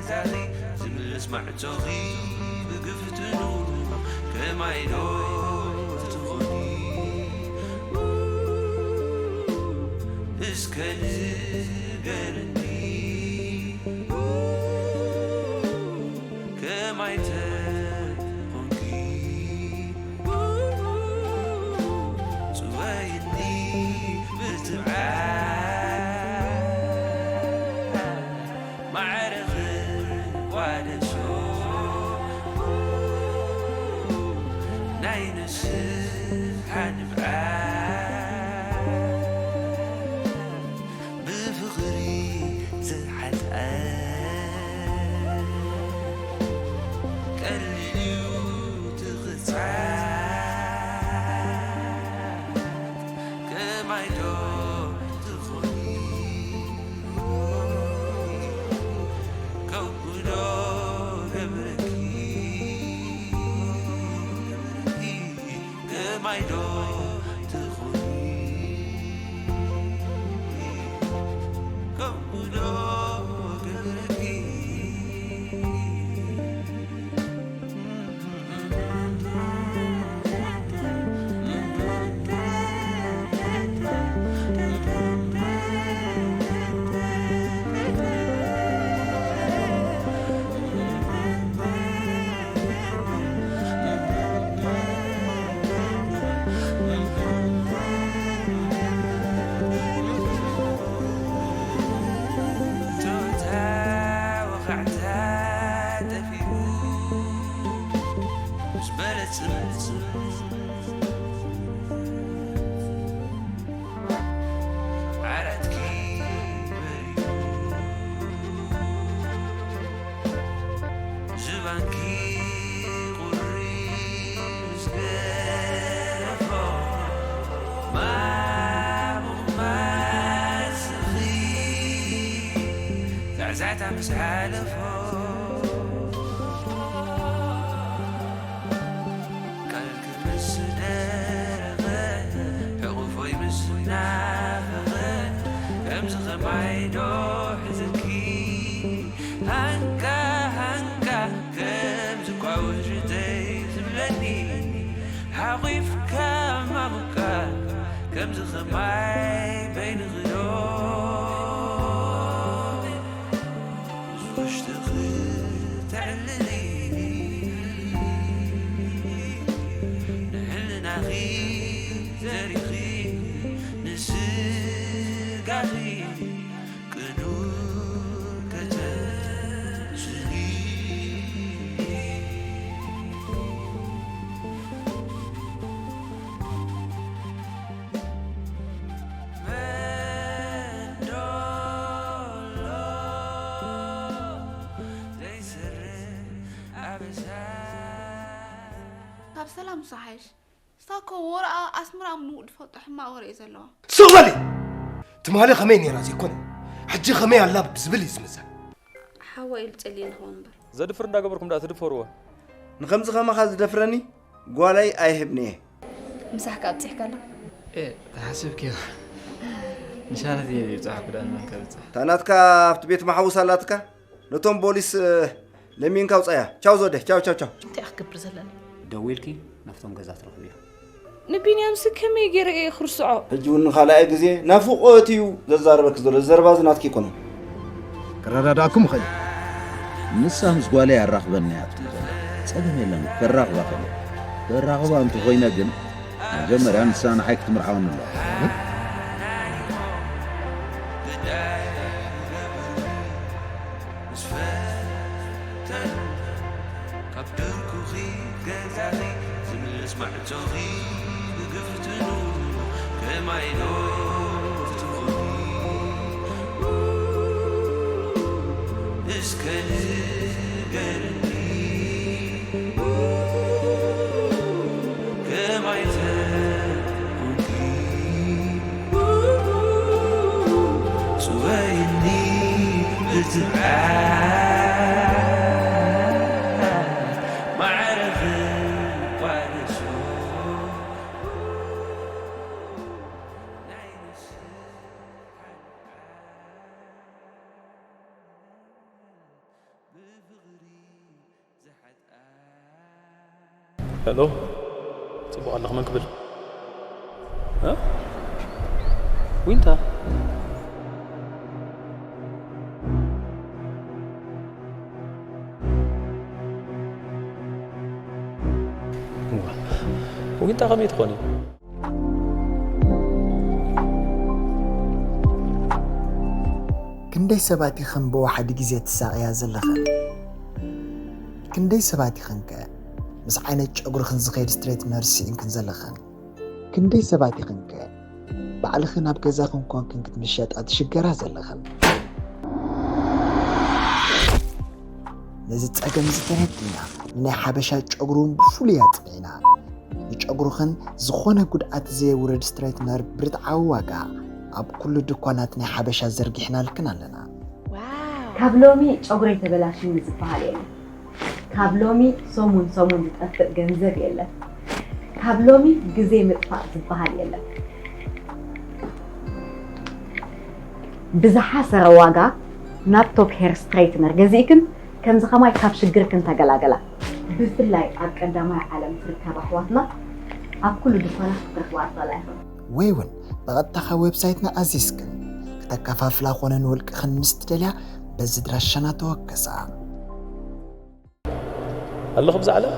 ዝምልስ ማዕጾኺ ብግፍትኑ ከማይ ዶ ትኾኒ? እስከ ንገርኒ ከማይ ተኾንኪ? ጽወይኒ ብትብዓት ማዕረ ክቋደሶ ናይ ንስሓ ንብዓት ብፍቕሪ ዝሓልኣ ቀሊል እዩ ትኽጻት ከማይ ዶ ትኾኒ? ከምኡ ዶ ገብረኪ? ከማይ ዶ ትኾኒ? ከምኡ ዶ ገብረኪ? ቶታ ወኻዕታ ጠፊኡ ምስ በለ ጽምጽም ዓራትኪ በሪሁ ዝባንኪ ቁሪ ምስ ገረፎ ማሙቕ ማስኺ ዛዕዛዕታ ምስ ሓለፎ ቃልኪ ምስ ደረቐ ሕቑፎይ ምስ ናፈቐ ከምዚ ኸማይ ዶ ሕዝኪ ሃንካ ሃንካ ከምዚ ኳ ውሽጠይ ዝብለኒ ሓቑፍካ ማሙካ ከምዚ ኸማይ በይንኺዶ ውሽጥኺ ተዕልሊ ንሕልናኺ ዘሪኺ ንስጋኺ ቅኑዕ ከተስኒ መን ዶ ዘይሰርሕ ኣበሳ ካብ ሰላም ሳሓይሽ ሳኮ ወረኣ ኣስመራ ኣብ ንውድ ፈጦ ሕማቕ ወረ እዩ ዘለዋ። ስቕ በሊ! ትማሊ ከመይ ነይራ ዘይኮነ፣ ሕጂ ከመይ ኣላ ብዝብል እዩ ዝምዘን። ሓዋ ኢሉ ጸልየ ንኸውን እምበር። ዘድፍር እንዳገበርኩም ደኣ ትድፈርዎ። ንኸምዚ ከማኻ ዝደፍረኒ ጓለይ ኣይህብን እየ። ምሳሕካ ኣብጺሕካላ? ኤ፣ ተሓሲብክዮ። ንሻነት እየ ይብጻሕኩ ደኣ ንመን ከብጽሕ? እታ ናትካ ኣብቲ ቤት ማሕቡስ ኣላትካ? ነቶም ቦሊስ፣ እ፣ ለሚንካ ውጻያ። ቻው ዘወደ፣ ቻው፣ ቻው፣ ቻው። እንታይ እያ ክትገብር ዘለኒ? ደዊልኪ ናብቶም ገዛ ትረኽብዮ። ንቢንያምሲ ከመይ ገይረ እየ ክርስዖ? ሕጂ እውን ንኻልኣይ ግዜ ናፍቖት እዩ ዘዛረበኪ ዘሎ። ዘረባ እዚ ናትኪ ኣይኮነን። ክረዳዳእኩም ይኽእል። ንሳ ምስ ጓለይ ኣራኽበኒ እያ ትብል ዘላ። ጸገም የለን፣ ከራኽባ እኽእል እየ። ከራኽባ እንተኾይነ ግን መጀመርያ ንሳ ንዓይ ክትምርዓወኒ ኣለዋ። ምስ ፈተኑ ካብ ድርኩኺ ገዛኺ ዝምልስ ማዕጾኺ ብግፍትኑ ከማይ ዶ ትኾኒ? እስከ ንገርኒ ከማይ ተኾንኪ? ጽወይኒ ብትብዓት ማዕረ ክቋደሶ ናይ ንስሓ ንብዓት ሄሎ፣ ጽቡቕ ኣለኹ። መን ክብል? እ? ዊንታ። እዋ፣ ዊንታ ከመይ ትኾኒ? ክንደይ ሰባት ኢኽን ብወሓዲ ግዜ ትሳቕያ ዘለኽን? ክንደይ ሰባት ኢኽንከ ምስ ዓይነት ጨጉርኽን ዝኸይድ ስትሬትነር ስኢንክን ዘለኽን? ክንደይ ሰባት ኢኽንከ ባዕልኽን ኣብ ገዛኽን ኮንክን ክትምሸጣ ትሽገራ ዘለኽን? ነዚ ጸገም እዚ ተረዲና ንናይ ሓበሻ ጨጉሪ እውን ብፍሉይ ኣጽኒዕና ንጨጉርኽን ዝኾነ ጉድኣት ዘየውርድ ስትሬትነር ብርትዓዊ ዋጋ ኣብ ኩሉ ድኳናት ናይ ሓበሻ ዘርጊሕናልክን ኣለና። ካብ ሎሚ ጨጉረይ ተበላሽኒ ዝበሃል የለን። ካብ ሎሚ ሰሙን ሰሙን ዝጠፍእ ገንዘብ የለን። ካብ ሎሚ ግዜ ምጥፋእ ዝበሃል የለን። ብዝሓሰረ ዋጋ ናብ ቶፕ ሄር ስትሬትነር ገዚእክን ከምዚ ከማይ ካብ ሽግርክን ተገላገላ። ብፍላይ ኣብ ቀዳማይ ዓለም ትርከብ ኣሕዋትና ኣብ ኩሉ ድኳናት ክትረኽባ ትኽእላ ኢኽን። ወይ እውን ብቐጥታ ካብ ዌብሳይትና ኣዚዝክን ክተከፋፍላ ኮነ ንውልቅኽን ምስ ትደልያ በዚ ድራሻና ተወከሳ። ኣለኹ ብዛ ዓለም።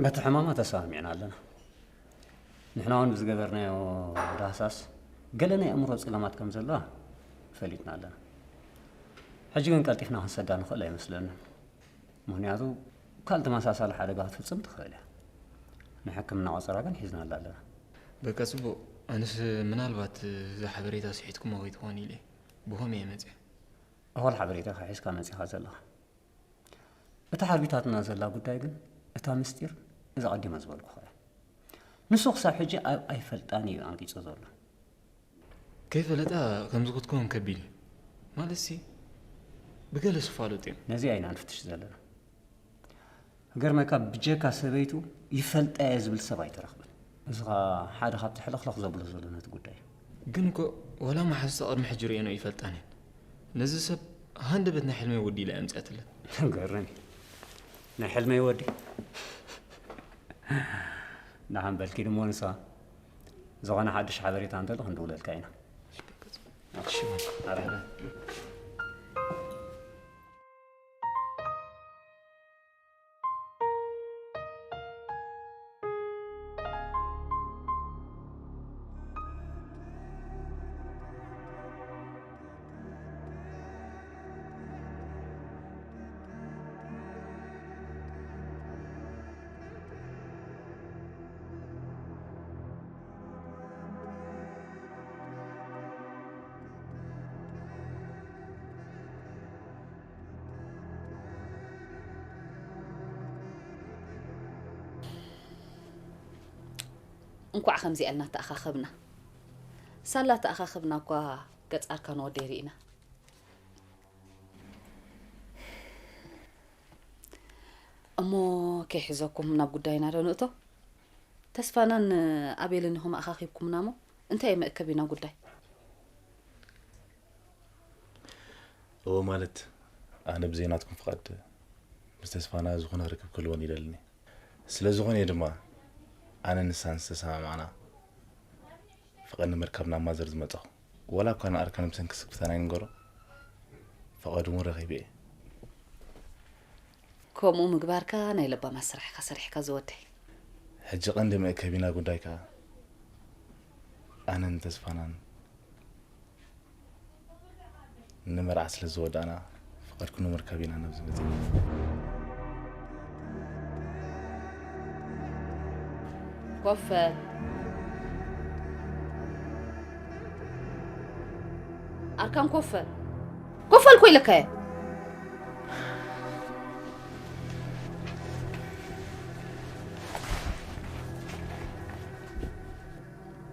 በቲ ሕማማ ተሰማሚዕና ኣለና። ንሕና እውን ብዝገበርናዮ ዳህሳስ ገለ ናይ ኣእምሮ ጸገማት ከም ዘለዋ ፈሊጥና ኣለና። ሕጂ ግን ቀልጢፍና ክንሰዳ ንኽእል ኣይመስለንን። ምኽንያቱ ካልእ ተመሳሳሊ ሓደጋ ክትፍጽም ትኽእል እያ። ናይ ሕክምና ቆጸራ ግን ሒዝናላ ኣለና። በቃ ጽቡቕ። ኣነስ ምናልባት እዛ ሓበሬታ ስሒትኩሞ ከይትኾኑ ኢለ ብኸመይ እየ መጽየ? እኹል ሓበሬታ ኢኻ ሒዝካ መጺኻ ዘለኻ። እታ ሓርቢታትና ዘላ ጉዳይ ግን እታ ምስጢር እዛ ቀዲመ ዝበልኩኻ እያ። ንሱ ክሳብ ሕጂ ኣብ ኣይፈልጣን እዩ ኣንቂጹ ዘሎ። ከይፈለጣ ከምዚ ክትከውን ከቢድ እዩ። ማለትሲ ብገለ ዝፋለጡ እዮም። ነዚኣ ኢና ንፍትሽ ዘለና። ክገርመካ ብጀካ ሰበይቱ ይፈልጣ እየ ዝብል ሰብ ኣይትረኽብን። እዚ ኸኣ ሓደ ካብቲ ሕልኽልኽ ዘብሎ ዘሎ ነቲ ጉዳይ እዩ። ግን እኮ ወላ መሓዙታ ቅድሚ ሕጂ ርእየንኦ ይፈልጣን እየን። ነዚ ሰብ ሃንደበት ናይ ሕልመይ ወዲ ኢላ እየ ኣምጺኣትለን። ገርም እዩ። ናይ ሕልመይ ወዲ። ደሓን በልኪ ድሞ ንሳ ዝኾነ ሓድሽ ሓበሬታ እንተሎ ክንድውለልካ ኢና። እንኳዕ ከምዚኣ ኢልና ተኣኻኸብና። ሳላ ተኣኻኸብና እኳ ገጽ ኣርካን ወደይ ርኢና። እሞ ከይሕዘኩም ናብ ጉዳይና ዶ ንእቶ? ተስፋናን ኣቤልን ኢኹም ኣኻኺብኩምና እሞ እንታይ እዩ መእከቢና ጉዳይ? እዎ ማለት ኣነ ብዘይ ናትኩም ፍቓድ ምስ ተስፋና ዝኾነ ርክብ ክህልወን ይደልን እየ። ስለ ዝኾነ እየ ድማ ኣነ ንሳን ዝተሰማማዕና ፍቓድ ንምርካብ ናብ ማዘር ዝመጻኹ። ወላ እኳ ንኣርካን ብሰንኪ ስክፍታና ይንገሮ ፍቓዱ እውን ረኺበ እየ። ከምኡ ምግባርካ ናይ ለባማት ስራሕ ኢኻ ሰሪሕካ ዝወደይ። ሕጂ ቀንዲ መእከቢና ጉዳይ ከኣ ኣነን ተስፋናን ንመርዓ ስለ ዝወዳእና ፍቓድኩም ንምርካብ ኢና ናብዚ መጺና። ኮፍ በል ኣርካን፣ ኮፍ በል። ኮፍ በል እኮ ኢለካ እየ።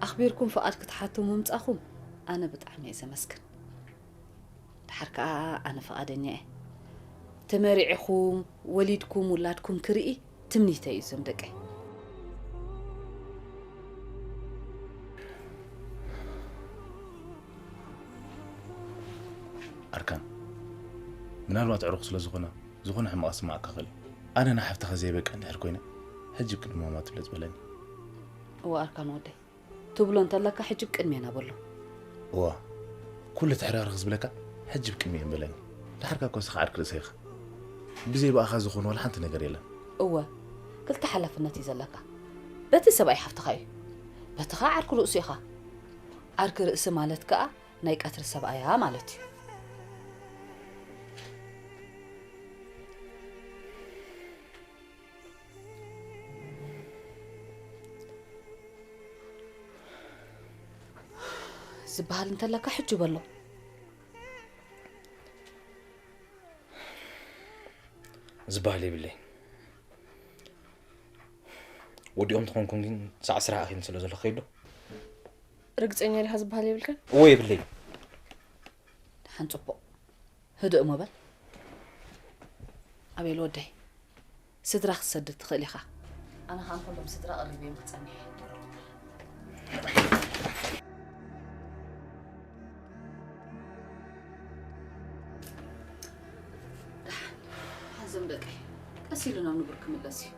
ኣኽቢርኩም ፍቓድ ክትሓቱ ምምጻኹም ኣነ ብጣዕሚ እየ ዘመስግን። ድሓር ከኣ ኣነ ፍቓደኛ እየ። ተመሪዕኹም ወሊድኩም ውላድኩም ክርኢ ትምኒተይ እዩ እዞም ደቀይ። ኣርካን ምናልባት ዕሩኽ ስለ ዝኾነ ዝኾነ ሕማቕ ስማዕካ ክእል። ኣነ ንሓፍትኻ ዘይበቅዕ እንድሕር ኮይነ ሕጂ ቅድሚ ማማ ትብለጽ በለኒ። እወ ኣርካን ወደይ ትብሎ እንተለካ ሕጂ ቅድሜና በሎ። እዋ ኩሉ ትሕርርኽ ዝብለካ ሕጂ ቅድሜ በለኒ። ድሓርካ እኮ ስኻ ዓርክ ርእሰይ ኢኻ። ብዘይ ብኣኻ ዝኾነ ዋላ ሓንቲ ነገር የለን። እወ ክልተ ሓላፍነት እዩ ዘለካ። በቲ ሰብኣይ ሓፍትኻ እዩ። በቲ ኸዓ ዓርክ ርእሱ ኢኻ። ዓርክ ርእሲ ማለት ከኣ ናይ ቀትሪ ሰብኣያ ማለት እዩ። ዝበሃል እንተለካ ሕጂ በሎ። ዝበሃል የብለይ። ወዲኦም ተኾንኩም ግን ሳዕ ስራሕ ኣኺም ስለ ዘለኹ ይብሎ። ርግጸኛ ዲኻ ዝበሃል የብልካን? እዎ የብለይ። ደሓን ጽቡቕ። ህድእ እሞ በል ኣቤል ወደይ። ስድራ ክትሰድድ ትኽእል ኢኻ። ኣነ ኸኣ ንኹሎም ስድራ ቀሪበዮም ክጸንሕ እየ። ደሓን ሓዞም ደቀይ። ቀስ ኢሉ ናብ ንቡር ክምለስ እዩ።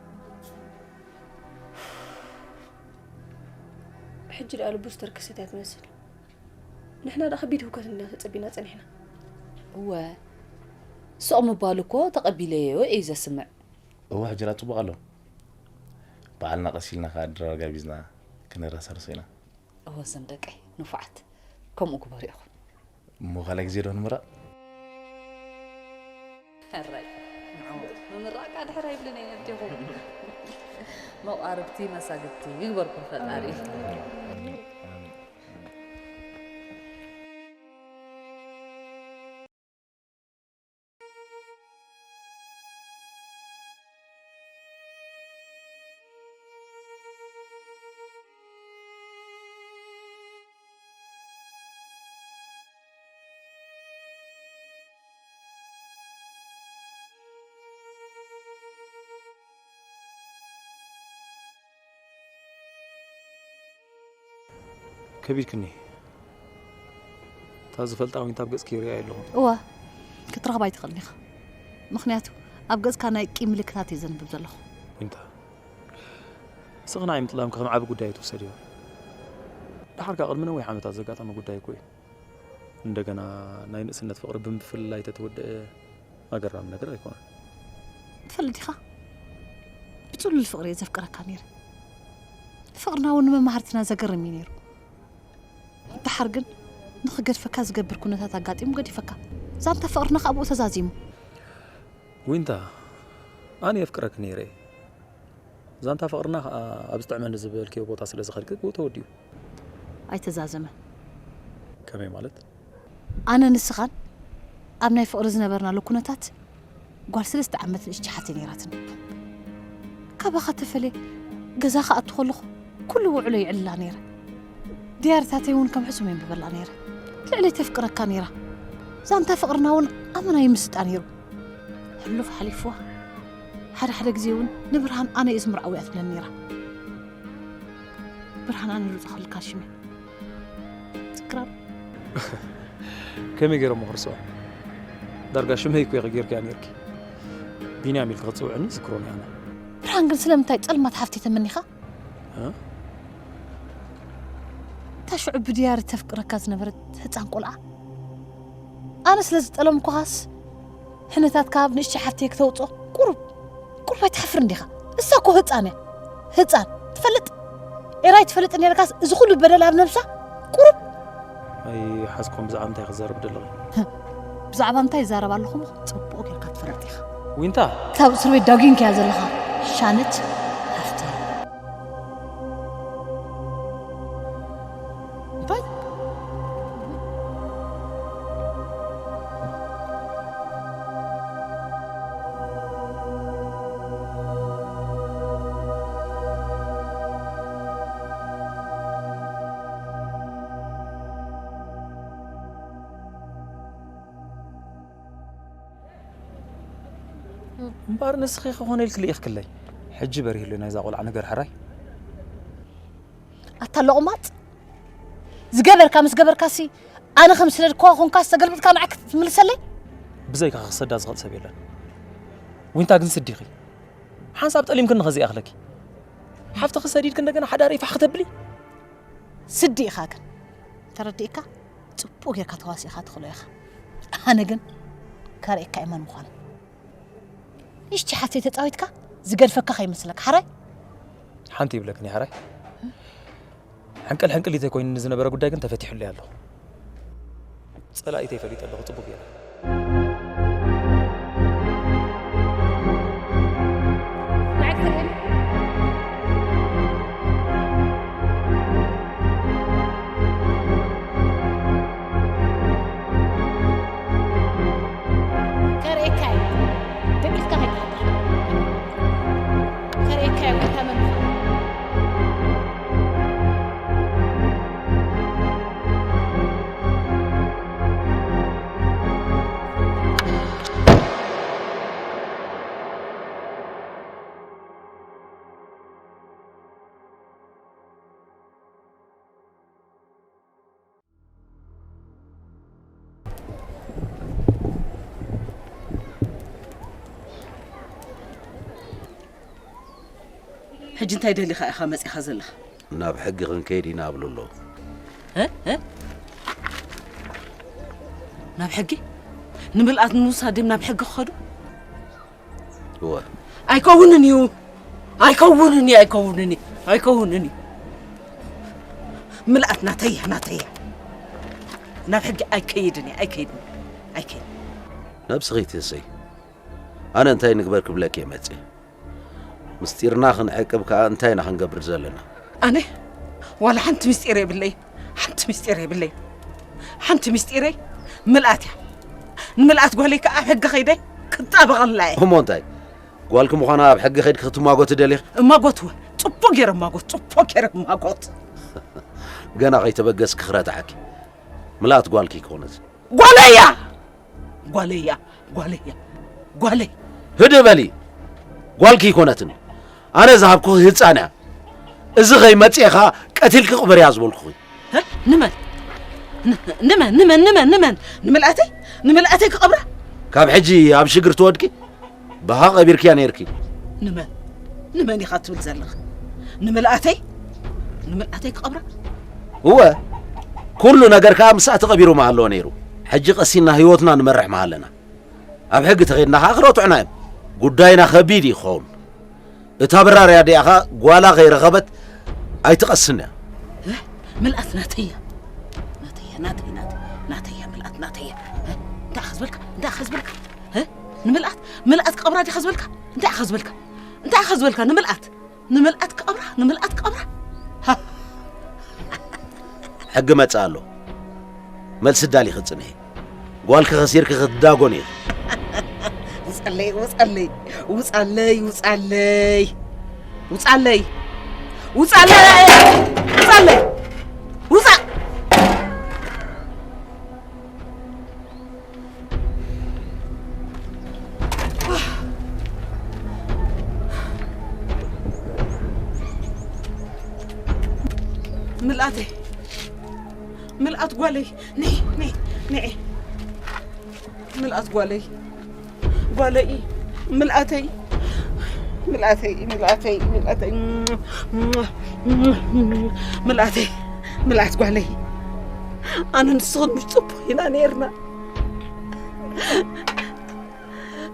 ሕጂ ደኣ ልቡ ዝተርከሰት እያ ትመስል። ንሕና ደኣ ከቢድ ህውከት ኢና ተጸቢና ጸኒሕና። እወ ስቕ ምባሉ እኮ ተቐቢለዮ እዩ ዘስምዕ። እወ ሕጂ ደኣ ጽቡቕ ኣሎ። ባዕልና ቀስ ኢልና ከኣ ድራር ጋቢዝና ክነረሳርሶ ኢና። እወ እዞም ደቀይ ንፉዓት ከምኡ ግበሩ ኢኹም። እሞ ካልኣይ ግዜ ዶ ንምራቕ? ሕራይ ንዑ ምምራቕ ከኣ ድሕር ኣይብልን እየ ነዲኹም። መቋርብቲ መሳግድቲ ይግበርኩም ፈጣሪ። ከቢድክኒ። እታ ዝፈልጣ ዊንታ ኣብ ገጽኪ ይሪኣ ኣለኹ። እወ ክትረኽባ ኣይትኽእልን ኢኻ። ምኽንያቱ ኣብ ገጽካ ናይ ቂም ምልክታት እየ ዘንብብ ዘለኹ። ዊንታ ንስኺ ንዓይ ምጥላምኪ ከም ዓቢ ጉዳይ ኣይትውሰድዮ። ደሓር ከኣ ቅድሚ ነዊሕ ዓመታት ዘጋጠመ ጉዳይ እኮ እዩ። እንደገና ናይ ንእስነት ፍቕሪ ብምፍልላይ ተተወደአ ኣገራሚ ነገር ኣይኮነን። ትፈልጥ ዲኻ? ብጽሉል ፍቕሪ እየ ዘፍቅረካ ነይረ። ፍቕርና እውን ንመማህርትና ዘገርም እዩ ነይሩ። ደሓር ግን ንኽገድፈካ ዝገብር ኩነታት ኣጋጢሙ ገዲፈካ። ዛንታ ፍቕርና ከኣ ብኡ ተዛዚሙ። ዊንታ፣ ኣነ የፍቅረኪ ነይረ እየ። ዛንታ ፍቕርና ከኣ ኣብ ዝጥዕመኒ ዝበልክዮ ቦታ ስለ ዝኸድኪ ብኡ ተወዲኡ። ኣይተዛዘመን። ከመይ ማለት? ኣነ ንስኻን ኣብ ናይ ፍቕሪ ዝነበርናሉ ኩነታት ጓል ሰለስተ ዓመት ንእሽቲ ሓፍተይ ነይራትኒ። ካባኻ ተፈልየ ገዛ ክኣቱ ከለኹ ኩሉ ውዕሎ ይዕልላ ነይረ። ድያርታተይ እውን ከም ሕሱም የንብበላ ነይረ። ልዕለይ ተፍቅረካ ነይራ። ዛንታ ፍቕርና እውን ኣመና ይምስጣ ነይሩ። ሕሉፍ ሓሊፍዋ። ሓደ ሓደ ግዜ እውን ንብርሃን ኣነ እየ ዝምርዓው እያ ትብለኒ ነይራ። ብርሃን ኣነ ሉፃ ክልካ ሽመ ትክራር ከመይ ገይሮሞ ክርስዖ? ዳርጋ ሽመይ እኮ ኢኺ ጌርክያ ነይርኪ። ቢንያም ኢልኪ ክትፅውዕኒ ዝክሮን እየ ኣነ። ብርሃን ግን ስለምንታይ ፀልማት ሓፍተይ ተመኒኻ? እ? እታ ሽዑ ብድያሪ ተፍቅረካ ዝነበረት ህፃን ቆልዓ ኣነ ስለ ዝጠለምኩኻስ ሕነታት ካብ ንእሽተይ ሓፍተይ ክተውፅኦ ቁሩብ ቁሩብ ኣይትሓፍርን ዲኻ? እሳ እኮ ህፃን እያ ህፃን ትፈልጥ ኤራይ ትፈልጥ ነርካስ እዚ ኩሉ በደል ኣብ ነብሳ ቁሩብ ኣይሓዝኮን ብዛዕባ እንታይ ክዛረብ ደለኺ ብዛዕባ እንታይ ይዛረብ ኣለኹ እሞ ፅቡቕ ጌርካ ትፈልጥ ኢኻ ዊንታ ካብ እስር ቤት ዳጒንካያ ዘለኻ ሻነች ሓፍተይ እንታይ እምበኣር ንስኺ ክኾነ ኢልኪ ልኢኽክለይ። ሕጂ በሪህሉ ናይዛ ቆልዓ ነገር ሕራይ። ኣታ ለቑማጽ ዝገበርካ ምስ ገበርካሲ ኣነ ከም ስደድኳ ኾንካ ዝተገልብጥካ ንዓክ ትምልሰለይ? ብዘይካ ክሰዳ ዝኽእል ሰብ የለን። ዊንታ ግን ስዲኺ። ሓንሳብ ጠሊምክኒ ኸዚ ይኣኽለኪ። ሓፍትኺ ሰዲድኪ እንደገና ሓዳረይ ፋሕ ክተብሊ? ስዲ ኢኻ ግን ተረዲእካ ጽቡቕ ጌርካ ተዋሲእኻ ትኽእሎ ኢኻ። ኣነ ግን ከርእየካ እየ መን ምዃነይ። ንእሽቲ ሓፍተይ ተጻዊትካ ዝገድፈካ ከይመስለካ ሓራይ። ሓንቲ ይብለክን እየ ሓራይ። ሕንቅል ሕንቅሊተይ ኮይኑ ንዝነበረ ጉዳይ ግን ተፈቲሑለይ ኣሎ። ጸላኢተይ ፈሊጠ ኣለኹ ጽቡቕ ገይረ። ሕጂ እንታይ ደሊኻ ኢኻ መጺኻ ዘለኻ? ናብ ሕጊ ክንከይድ ኢና ኣብሉ ኣለዉ። ናብ ሕጊ ንምልኣት ንምውሳድ ድም ናብ ሕጊ ክኸዱ? እወ። ኣይከውንን እዩ ኣይከውንን እዩ ኣይከውንን እዩ ኣይከውንን እዩ ምልኣት ናተያ ናተያ ናብ ሕጊ ኣይከይድን እየ ኣይከይድን ኣይከይድን ነብስኺ ትህሰይ ኣነ እንታይ ንግበር ክብለኪ እየ መፅእ ምስጢርና ክንዕቅብ ከዓ እንታይ ኢና ክንገብር ዘለና ኣነ ዋላ ሓንቲ ምስጢር የብለይ ሓንቲ ምስጢር የብለይ ሓንቲ ምስጢረይ ምልኣት እያ ንምልኣት ጓለይ ከዓ ኣብ ሕጊ ከይደ ክጣበቐላ እየ እሞ እንታይ ጓልኪ ምዃና ኣብ ሕጊ ከይድኪ ክትማጎቲ ደሊኺ እማጎት እውን ፅቡቅ ገይረ እማጎት ፅቡቅ ገይረ እማጎት ገና ከይተበገስኪ ክረታዕኪ ምልኣት ጓልኪ ይኮነት ጓለይ እያ ጓለይ እያ ጓለይ እያ ጓለይ ህድእ በሊ ጓልኪ ይኮነትን ኣነ ዝሃብኩኺ ህፃን እያ እዚ ከይመፅኤ ከዓ ቀቲልኪ ቅበርያ ዝበልኩኺ ንመን ንመን ንመን ንመን ንመን ንምልኣተይ ንምልኣተይ ክቐብራ ካብ ሕጂ ኣብ ሽግር ትወድቂ ብሃ ቀቢርክያ ነይርኪ ንመን ንመን ኢኻ ትብል ዘለኻ ንምልኣተይ ንምልኣተይ ክቐብራ እወ ኩሉ ነገር ከዓ ምስኣ ተቐቢሩ መሃለዎ ነይሩ ሕጂ ቀሲና ህይወትና ንመርሕ መሃለና ኣብ ሕጊ ተኸድና ከዓ ክረትዑና እዮም ጉዳይና ከቢድ እዩ ክኸውን እታ በራርያ እዲኣ ኸኣ ጓላ ከይረኸበት ኣይትቐስን እያ። ምልኣት ናተይ እያ ናተይ እያ ናተይ ናተይ ናተይ እያ ምልኣት ናተይ እያ። እንታይ ኸዝበልካ እንታይ ኸዝበልካ ንምልኣት ምልኣት ክቐብራ ዲኻ ዝበልካ እንታይ ኸዝበልካ እንታይ ኸዝበልካ ንምልኣት ንምልኣት ክቐብራ ንምልኣት ክቐብራ ሕጊ መጽእ ኣሎ። መልሲ ዳሊ ክጽንሒ ጓልኪ ከሲርኪ ክትዳጎን ኢኺ። ውጻለይ ውጻለይ ውጻለይ ውጻለይ ውጻለይ ውጻለ! ውጻለ! ውጻ! ምልኣተይ፣ ምልኣት ጓለይ፣ ነይ፣ ነይ፣ ነይ። ምልኣት ጓለይ፣ ጓለይ፣ ምልኣተይ፣ ምልኣተይ፣ ምልኣተይ፣ ምልኣተይ፣ ምልኣተይ፣ ምልኣት ጓለይ። ኣነ ንስኽን ምሽ ጽቡቕ ኢና ነይርና።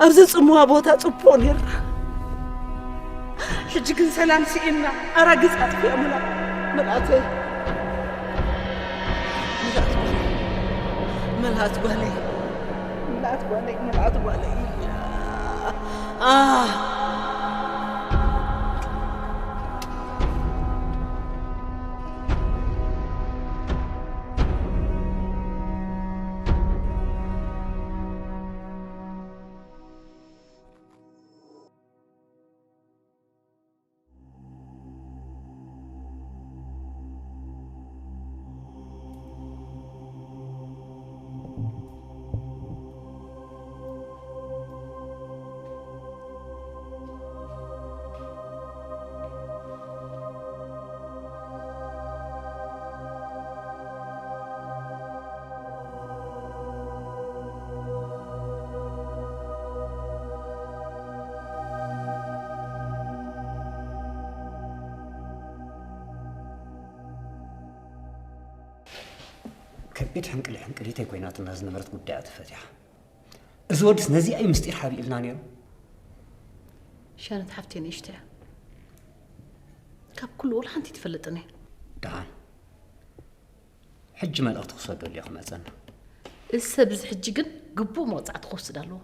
ኣብዚ ጽምዋ ቦታ ጽቡቕ ነይርና። ሕጂ ግን ሰላም ስኢንና፣ ኣራግጽ ኣጥፊኦምና። ምልኣተይ፣ ምልኣት ጓለይ፣ ምልኣት ጓለይ፣ ምልኣት ጓለይ፣ ምልኣት ጓለይ። ኣህ። ከቢድ ሕንቅሊ ሕንቅሊተይ ኮይናትና ዝነበረት ጉዳያ ተፈትያ። እዚ ወድስ ነዚኣ እዩ ምስጢር ሓቢእልና ነይሩ። ሻነት ሓፍተይ ንእሽቶ እያ። ካብ ኩሉ ወላ ሓንቲ ትፈልጥን እያ። ደሓን። ሕጂ መልእኽቲ ክሰደሉ እየ ክመጸና። እዚ ሰብ እዚ ሕጂ ግን ግቡእ መቕጻዕቲ ክወስድ ኣለዎ።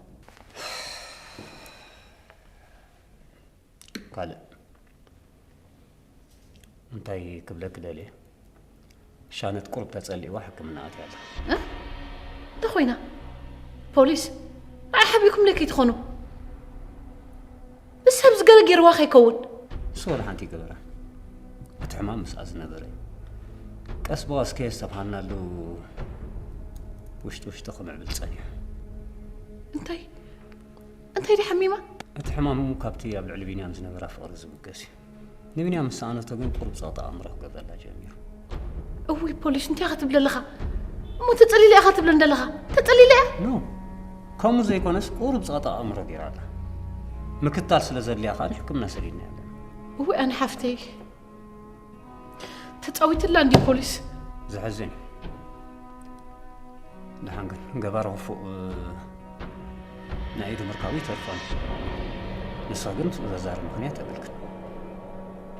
ካልእ እንታይ ክብለኪ ደልየ? ሻነት ቁሩብ ተጸሊእዋ ሕክምና ኣትያ ኣላ። እ? እንታይ ኮይና? ፖሊስ? ንዓይ ሓቢእኩምለይ ከይትኾኑ። እዚ ሰብ እዚ ገለ ገይርዋ ከይከውን። ንሱ ወላ ሓንቲ ኣይገበራን። እቲ ሕማም ምስኣ ዝነበረ እዩ። ቀስ ብቐስ ከየስተብሃልናሉ ውሽጢ ውሽጢ ክምዕብል ጸኒሑ። እንታይ? እንታይ ድዩ ሓሚማ? እቲ ሕማሙ ካብቲ ኣብ ልዕሊ ቢንያም ዝነበራ ፍቕሪ ዝብገስ እዩ። ንቢንያም ምስ ሰኣነቶ ግን ቁሩብ ጸቕጢ ኣእምሮ ክገብረላ ጀሚሩ። እውይ ፖሊስ፣ እንታይ ኢኻ ትብል ዘለኻ? እሞ ተጸሊለ ኢኻ ትብለን ዘለኻ? ተጸሊለ እያ? ኖ፣ ከምኡ ዘይኮነስ ቁሩብ ጸቕጢ ኣእምሮ ገይራ ኣላ። ምክታል ስለ ዘድልያ ከኣ ንሕክምና ሰዲድና ኣለና። እውይ ኣነ ሓፍተይ፣ ተጻዊትላ እንዲ ፖሊስ። ዘሕዝን እዩ። ደሓን ግን ገባር ክፉእ ናይ ኢዱ ምርካቡ ይተርፎን። ንሳ ግን ምስኡ ዘዛርብ ምኽንያት የብልክን።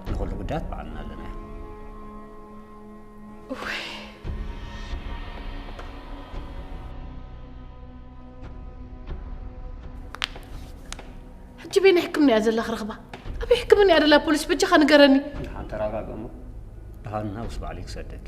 ንኹሉ ጉዳያት ባዕልና ኣለና። እወይ። ሕጂ በየናይ ሕክምና እያ ዘላ ክረኽባ? ኣበይ ሕክምና እያ ዘላ? ፖሊስ በጃኻ ንገረኒ። ደሓን ተረጋግእ እሞ ደሓን ናብ ውስ ባዕለይ ክሰደኪ።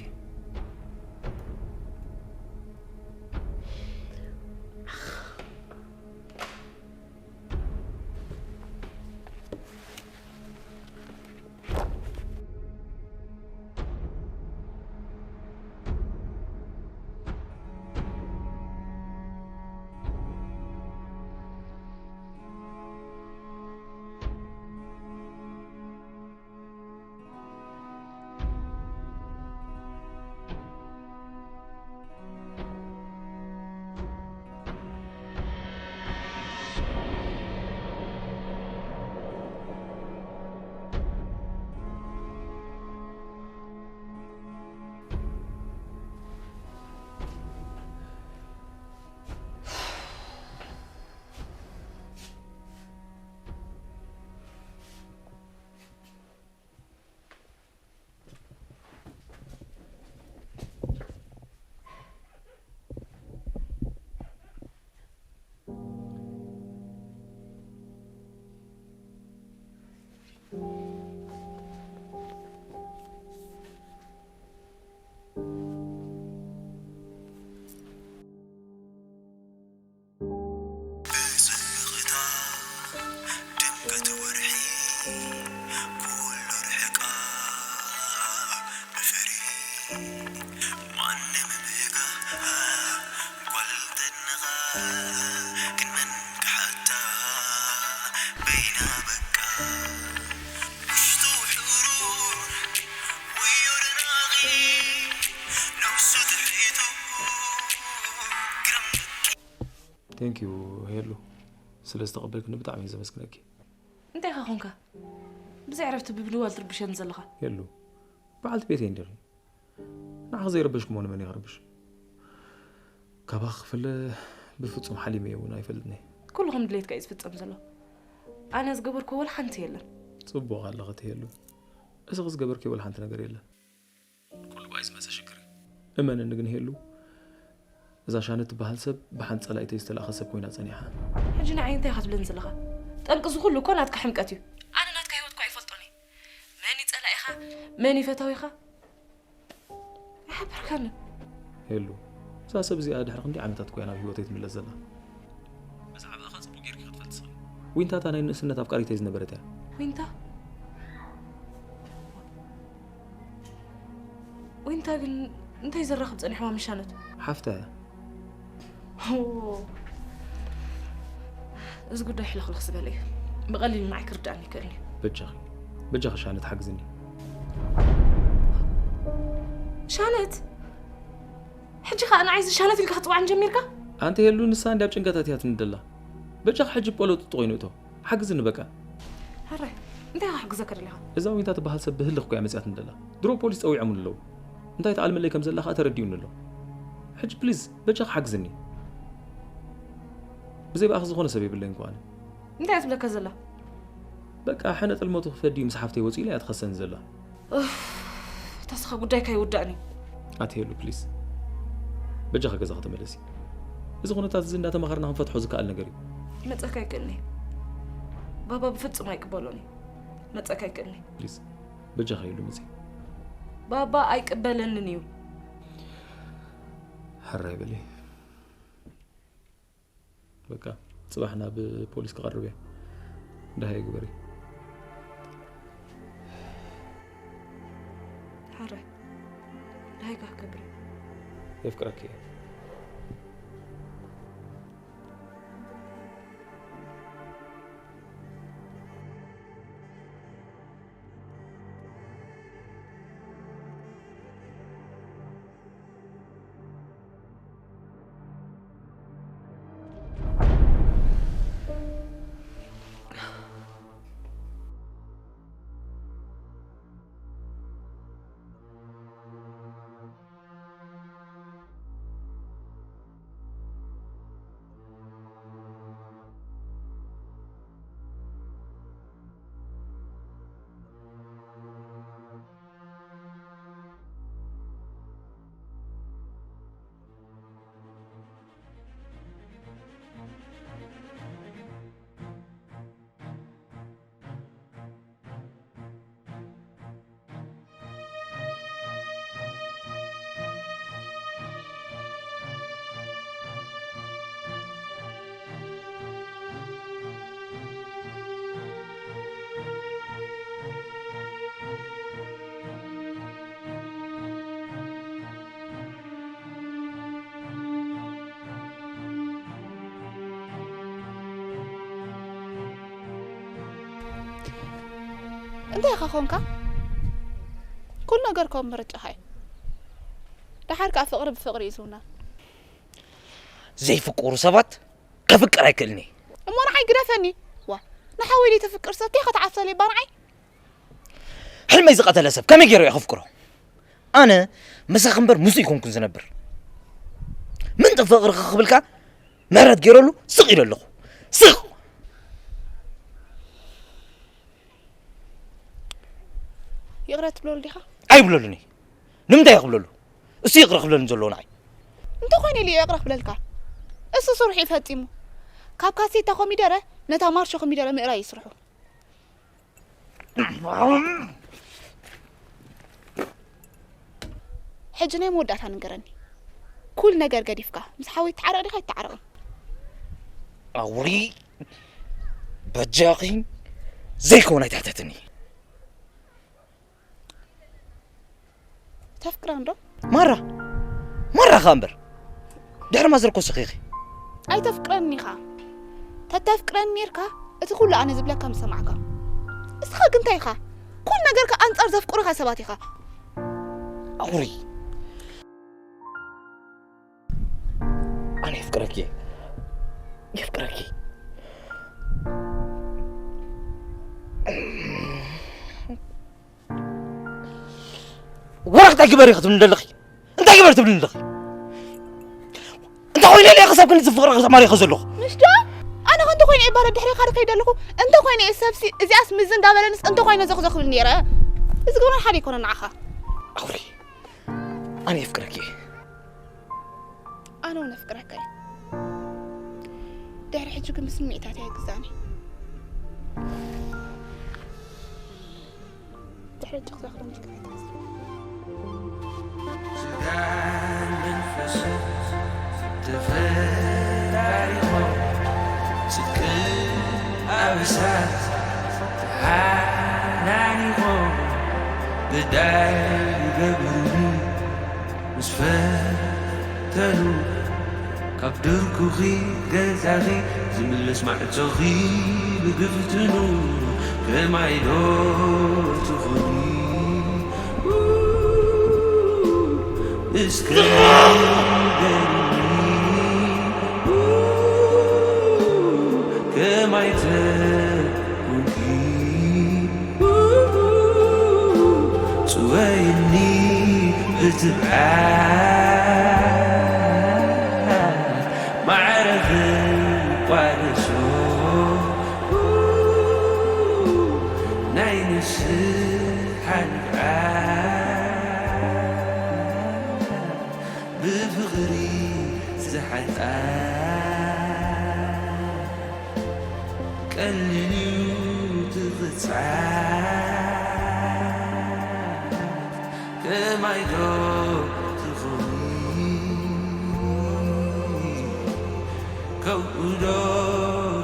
ግን መን ክሓታ በይና በቃ ውሽጡ ሕሩር ወዮ ደናቒ ነብሱ ትሕቱ ግርም Thank you ሄሉ፣ ስለ ዝተቐበልክኒ ብጣዕሚ እየ ዘመስግነኪ። እንታይ ኢኻ ኾንካ? ብዘይ ዕረፍቲ ብምድዋል ትርብሸኒ ዘለኻ። ሄሉ፣ በዓልቲ ቤተይ እንዲኺ። ንዓኺ ዘይረበሽኩሞ ንመን እየ ክርብሽ? ካባኺ ክፍለ ብፍጹም ሓሊመ እውን ኣይፈልጥን እየ። ኩሉ ከም ድሌትካ እዩ ዝፍጸም ዘሎ። ኣነ ዝገበርኩዎ ወላ ሓንቲ የለን። ጽቡቕ ኣለኺ እቲ ሄሉ። እስኺ ዝገበርክዮ ወላ ሓንቲ ነገር የለን። ኩሉ ብኣይ ዝመጸ ሽግር እዩ። እመነኒ ግን ሄሉ፣ እዛ ሻነት ትበሃል ሰብ ብሓንቲ ጸላኢተይ ዝተላእኸ ሰብ ኮይና ጸኒሓ። ሕጂ ንዓይ እንታይ ኢኻ ትብለኒ ዘለኻ? ጠንቂ እዚ ኩሉ እኮ ናትካ ሕምቀት እዩ። ኣነ ናትካ ህይወት እኮ ኣይፈልጦን እየ። መን እዩ ጸላኢኻ? መን እዩ ፈታዊኻ? ኣይሓበርካንን። ሄሉ፣ እዛ ሰብ እዚኣ ድሕሪ ክንደይ ዓመታት እኮ እያ ናብ ህይወተይ ትምለስ ዘላ። ብዛዕባኣ ኸኣ ጽቡቕ ጌርኪ ክትፈልጢ ትኽእሊ። ዊንታ እታ ናይ ንእስነት ኣፍቃሪተይ ዝነበረት እያ። ዊንታ? ዊንታ ግን እንታይ ዘራኽብ ጸኒሕዋ ምስ ሻነት? ሓፍታ እያ። ኦ፣ እዚ ጉዳይ ሕልኽልኽ ዝበለ እዩ። ብቐሊሉ ንዓይ ክርድኣኒ ኣይክእልን እዩ። በጃኺ፣ በጃኺ ሻነት ሓግዝኒ። ሻነት? ሕጂ ኸኣ ንዓይ እዚ ሻነት ኢልካ ክትጽውዓኒ ጀሚርካ? ኣንቲ ሄሉ፣ ንሳ እንድያ ኣብ ጭንቀት ኣእትያትኒ ደላ። በጃኺ ሕጂ ፖለጡጥ ኮይኑ እቶ። ሓግዝኒ በቃ። ሕራይ፣ እንታይ ክሕግዘካ ደሊኻ? እዛ ዊንታ ትበሃል ሰብ ብህልኽ እኮ እያ መጺኣትኒ ደላ። ድሮ ፖሊስ ጸዊዖምኒ ኣለዉ። እንታይ ትኣልመለይ ከም ዘላ ኸኣ ተረዲኡኒ ኣሎ። ሕጂ ፕሊዝ በጃኺ ሓግዝኒ። ብዘይ ብኣኺ ዝኾነ ሰብ የብለይን እኮ ኣነ። እንታይ እያ ትብለካ ዘላ? በቃ ሕነ ጥልመቱ ክፈዲ ምስ ሓፍተይ ወጺኡ ኢላ እያ ትኸሰኒ ዘላ። እፍ፣ እታ ስኻ ጉዳይካ ይውዳእኒ። ኣቲ ሄሉ ፕሊዝ በጃኺ ገዛኺ ተመለሲ። እዚ ኩነታት እዚ እንዳተማኸርና ክንፈትሖ ዝከኣል ነገር እዩ። መጸካ ኣይክእልኒ። ባባ ብፍጹም ኣይቅበሎን እዩ። መጸካ ኣይክእልኒ። ፕሊዝ በጃኺ ሄሉ ምጺ። ባባ ኣይቅበለንን እዩ። ሕራይ በሊ። በቃ ጽባሕ ናብ ፖሊስ ክቐርብ እየ። ደሃይ ግበሪ። ሕራይ ደሃይካ ክገብር እየ። የፍቅረኪ እየ። እንታይ ኢኻ ኾንካ? ኩሉ ነገር ከም ምርጫኻ እዩ። ደሓር ከኣ ፍቕሪ ብፍቕሪ እዩ ዝውነን። ዘይፍቅሩ ሰባት ከፍቅር ኣይክእልን እየ። እሞ ንዓይ ግደፈኒ። ዋ፣ ንሓወይ ዘይተፍቅር ሰብ ከይ ከተዓብሰለይ እባ ንዓይ? ሕልመይ ዝቐተለ ሰብ ከመይ ገይሩ እየ ከፍቅሮ? ኣነ ምሳኺ እምበር ምስኡ ኣይኮንኩን ዝነብር። ምንጢ ፍቕርኺ ክብልካ ምሕረት ገይረሉ ስቕ ኢለ ኣለኹ። ስቕ! ይቕረ ትብለሉ ዲኻ? ኣይብለሉን እየ። ንምንታይ እየ ክብለሉ? እሱ ይቕረ ክብለኒ ዘለዎ ንዓይ። እንተኾይኑ ኢሉ እዩ ይቕረ ክብለልካ። እሱ ስርሑ እዩ ፈጺሙ። ካብ ካሴታ ኮሚደረ ነታ ማርሾ ኮሚደረ ምእራይ እዩ ስርሑ። ሕጂ ናይ መወዳእታ ንገረኒ። ኩሉ ነገር ገዲፍካ ምስ ሓወይ ትተዓረቕ ዲኻ ኣይትተዓረቕን? ኣውሪ በጃኺ ዘይከውን ኣይትሕተትኒ። ተፍቅራን ዶ? ማራ ማራ ኸኣ እምበር ድሕሪ ማዘር ኮስኺኺ። ኣይተፍቅረኒ ኢኻ። ተተፍቅረኒ ኔርካ፣ እቲ ኩሉ ኣነ ዝብለካ ምሰማዕካ። እስኻ ግን እንታይ ኢኻ? ኩሉ ነገርካ ኣንጻር ዘፍቅሩኻ ሰባት ኢኻ። ኣውሪ። ኣነ የፍቅረኪ እየ። የፍቅረኪ። ወረቕታ ግበሪ ክትብልኒ ዘለኺ? እንታይ ግበር ትብልኒ ኣለኺ? እንታይ ኮይነ ኢለ ክሳብ ክንዲ ዝፍቕረኺ ተማሪኸ ዘለኹ? ምሽ ዶ? ኣነ ከ እንተ ኮይነ እየ ባረ ድሕሬኻ ድኸይድ ኣለኹ? እንተ ኮይነ እየ ሰብሲ እዚኣስ ምዝ እንዳበለንስ እንተ ኮይነ ዘኽዘኽብል ነይረ። እዚ ግብረን ሓደ ኣይኮነን ንዓኻ። ኣውሪ። ኣነ የፍቅረኪ እየ። ኣነ እውን ኣፍቅረካ እየ። ድሕሪ ሕጂ ግን ብስምዒታት እየ ግዛኒ። ድሕሪ ሕጂ ክዛኽረኒ ከይትሓስብ። ስጋን መንፈስን ተፈራሪቖም፣ ጽድቅን ኣበሳን ተሓናኒቖም፣ ግዳይ ይገብሩኒ ምስ ፈተኑ፣ ካብ ድርኩኺ ገዛኺ ዝምለስ ማዕጾኺ ብግፍትኑ፣ ከማይ ዶ ትኾኒ እስከ ንገርኒ፣ ከማይ ተኾንኪ ጽወይኒ ብትብዓት ማዕረ ክቋደሶ ናይ ንስሓ ንብዓት ብፍቕሪ ዝሓጣ ቀሊል እዩ ትቕጻት ከማይ ዶ ትኾኒ ከምኡ ዶ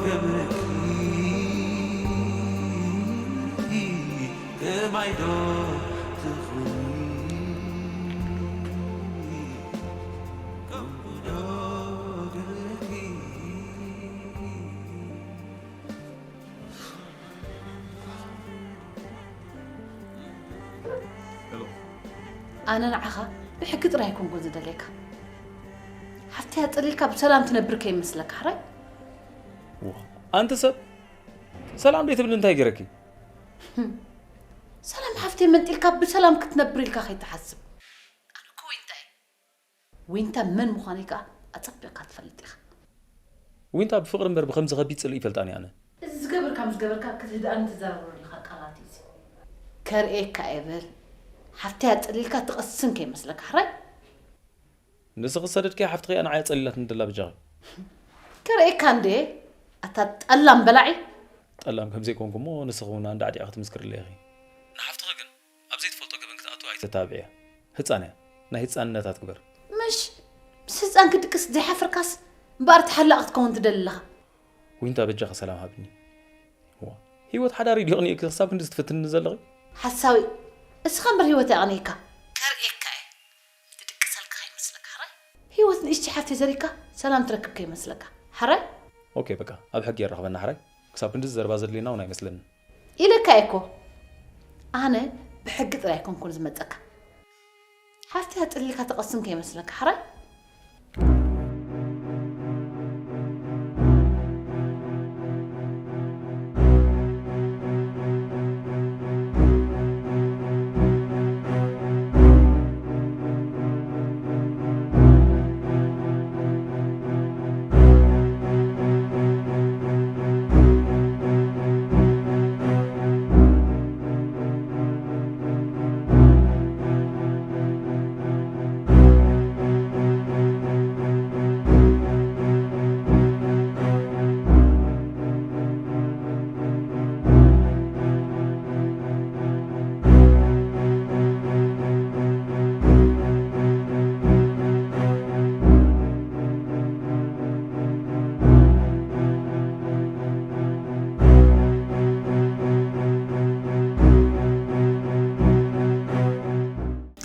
ገብረኪ ከማይ ዶ ትኾኒ ከምኡ ዶ ገብረኪ ኣነ ንዓኻ ብሕጊ ጥራይ ኣይኮንኩን ዝደልየካ። ሓፍተይ ኣጸሊልካ ብሰላም ትነብር ከይመስለካ ሕራይ። ኣንቲ ሰብ ሰላም ደይ ትብል እንታይ ገረኪ? ሰላም ሓፍተይ መንጢልካ ብሰላም ክትነብር ኢልካ ከይትሓስብ። ኣነ እኮ ዊንታ እየ። ዊንታ መን ምዃነይ ከኣ ኣጸቢቕካ ትፈልጥ ኢኻ። ዊንታ ብፍቕሪ እምበር ብኸምዚ ከቢድ ጽልኢ ይፈልጣን እየ ኣነ። እዚ ዝገበርካ ምስ ገበርካ ክትህድኣኒ ትዘራረበሉ ዘለኻ ቃላት እዩ እዚ። ከርእየካ እየ በል። ሓፍተይ ኣጸሊልካ ትቐስን ከይመስለካ ሕራይ። ንስኺ ዝሰደድክያ ሓፍትኺ እያ ንዓይ ኣጸሊላትኒ ደላ ብጃኺ። ከርእየካ እንዴ ኣታ ጠላም በላዒ። ጠላም ከም ዘይኮንኩ እሞ ንስኺ እውን ኣንዳዕዲዕኺ ትምስክርለይ ኢኺ። ንሓፍትኺ ግን ኣብ ዘይትፈልጦ ገበን ክትኣትዋ ኣይተተባብዕያ። ህጻን እያ። ናይ ህጻንነታ ትግበር። ምሽ ምስ ህጻን ክድቅስ ዘይሓፈርካስ እምበኣር ተሓላቒ ክትከውን ትደሊ ኣለኻ። ዊንታ በጃኺ ሰላም ሃብኒ። እዋ ህይወት ሓዳር እዩ ዲቕኒ ክሳብ ክንዲ ዝትፍትኒ ዘለኺ? ሓሳዊ እስኻ እምበር ህይወት የቕንየካ። ከርእየካ እየ። ትድቅሰልካ ከይመስለካ ሕራይ። ህይወት ንእሽቲ ሓፍተይ ዘሪካ ሰላም ትረክብ ከይመስለካ ሕራይ። ኦኬ በቃ ኣብ ሕጊ የራኽበና ሕራይ። ክሳብ ክንዲ ዘረባ ዘድልየና እውን ኣይመስለንን። ኢለካ እየ እኮ ኣነ ብሕጊ ጥራይ ኣይኮንኩን ዝመጸካ። ሓፍተይ ኣጽሊልካ ትቐስን ከይመስለካ ሕራይ።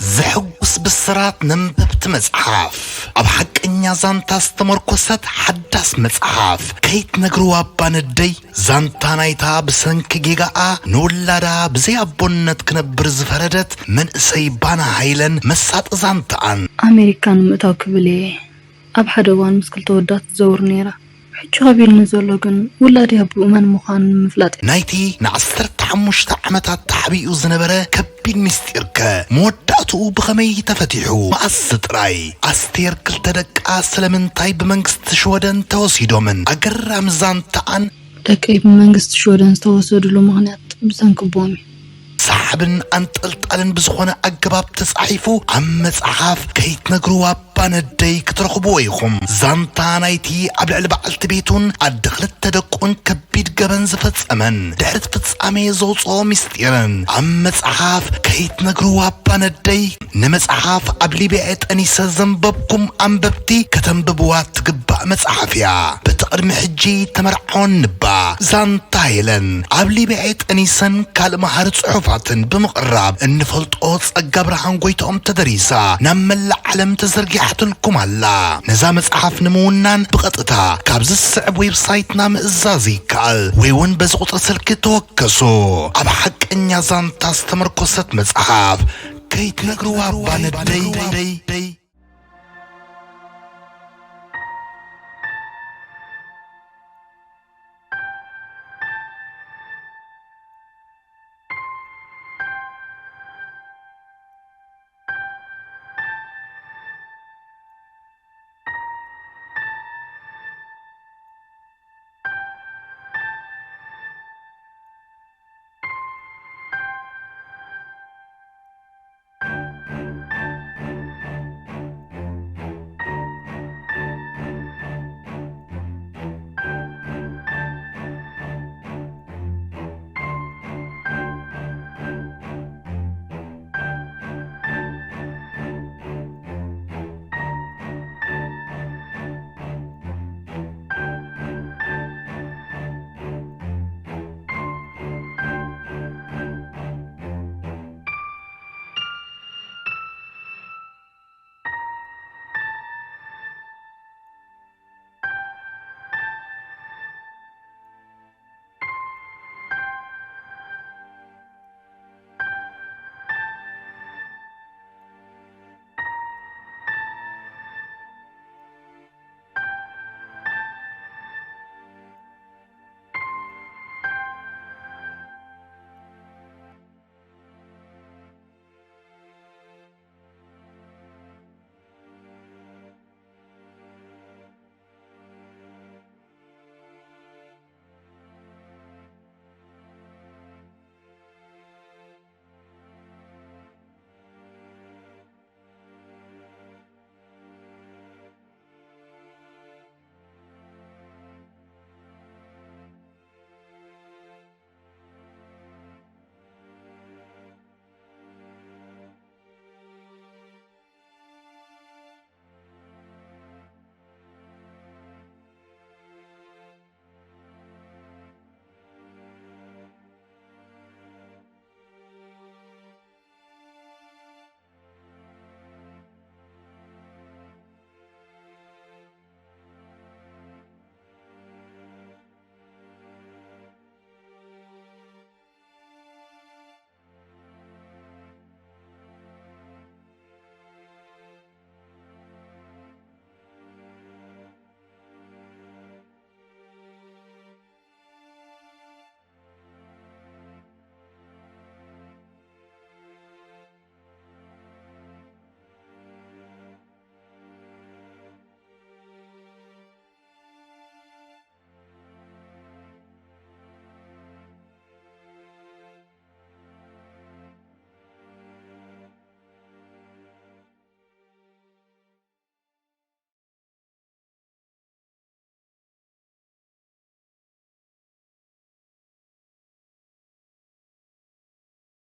ዘሐጉስ ብስራት ነንበብቲ መጽሓፍ፣ ኣብ ሓቀኛ ዛንታ ዝተመርኮሰት ሓዳስ መጽሓፍ ከይትነግርዋ ኣባ ነደይ፣ ዛንታ ናይታ ብሰንኪ ጌጋኣ ንውላዳ ብዘይ ኣቦነት ክነብር ዝፈረደት መንእሰይ ባና ሃይለን መሳጢ ዛንታኣን። ኣሜሪካ ንምእታው ክብል እየ ኣብ ሓደ እዋን ምስ ክልተ ወዳት ትዘውር ነይራ። ሕጂ ከቢድኒ ዘሎ ግን ውላደይ ኣቦኡ መን ምዃኑ ንምፍላጥ እዩ። ናይቲ ንዓሰርተ ሓሙሽተ ዓመታት ተሓቢኡ ዝነበረ ከቢድ ምስጢርከ መወዳእትኡ ብኸመይ ተፈቲሑ? መኣስ ጥራይ? ኣስቴር ክልተ ደቃ ስለምንታይ ብመንግስቲ ሽወደን ተወሲዶምን? ኣገራሚ ዛንታኣን ደቀይ ብመንግስቲ ሽወደን ዝተወሰድሉ ምኽንያት ብሰንኪ ኣቦኦም እዩ። ሰሓብን ኣንጠልጣልን ብዝኾነ ኣገባብ ተጻሒፉ ኣብ መጽሓፍ ከይትነግርዋ ኣባ ነደይ ክትረኽብዎ ኢኹም። ዛንታ ናይቲ ኣብ ልዕሊ በዓልቲ ቤቱን ኣደ ክልተ ደቁን ከቢድ ገበን ዝፈጸመን ድሕሪ እቲ ፍጻሜ ዘውጽኦ ምስጢርን ኣብ መጽሓፍ ከይትነግርዋ ኣባ ነደይ። ንመጽሓፍ ኣብ ሊብያ ጠኒሰ ዘንበብኩም ኣንበብቲ ከተንብብዋ ትግባእ መጽሓፍ እያ። በቲ ቅድሚ ሕጂ ተመርዓወን ንባ ዛንታ ሄለን ኣብ ሊብያ ጠኒሰን ካልእ መሃሪ ጽሑፋትን ብምቕራብ እንፈልጦ ጸጋ ብርሃን ጎይትኦም ተደሪሳ ናብ መላእ ዓለም ተዘርጊሓትልኩም ኣላ። ነዛ መጽሓፍ ንምውናን ብቐጥታ ካብዚ ዝስዕብ ዌብሳይትና ምእዛዝ ይከኣል ወይ እውን በዚ ቁጽሪ ስልኪ ተወከሱ። ኣብ ሓቀኛ ዛንታ ዝተመርኮሰት መጽሓፍ ከይትነግርዋ ኣባ ነደይ።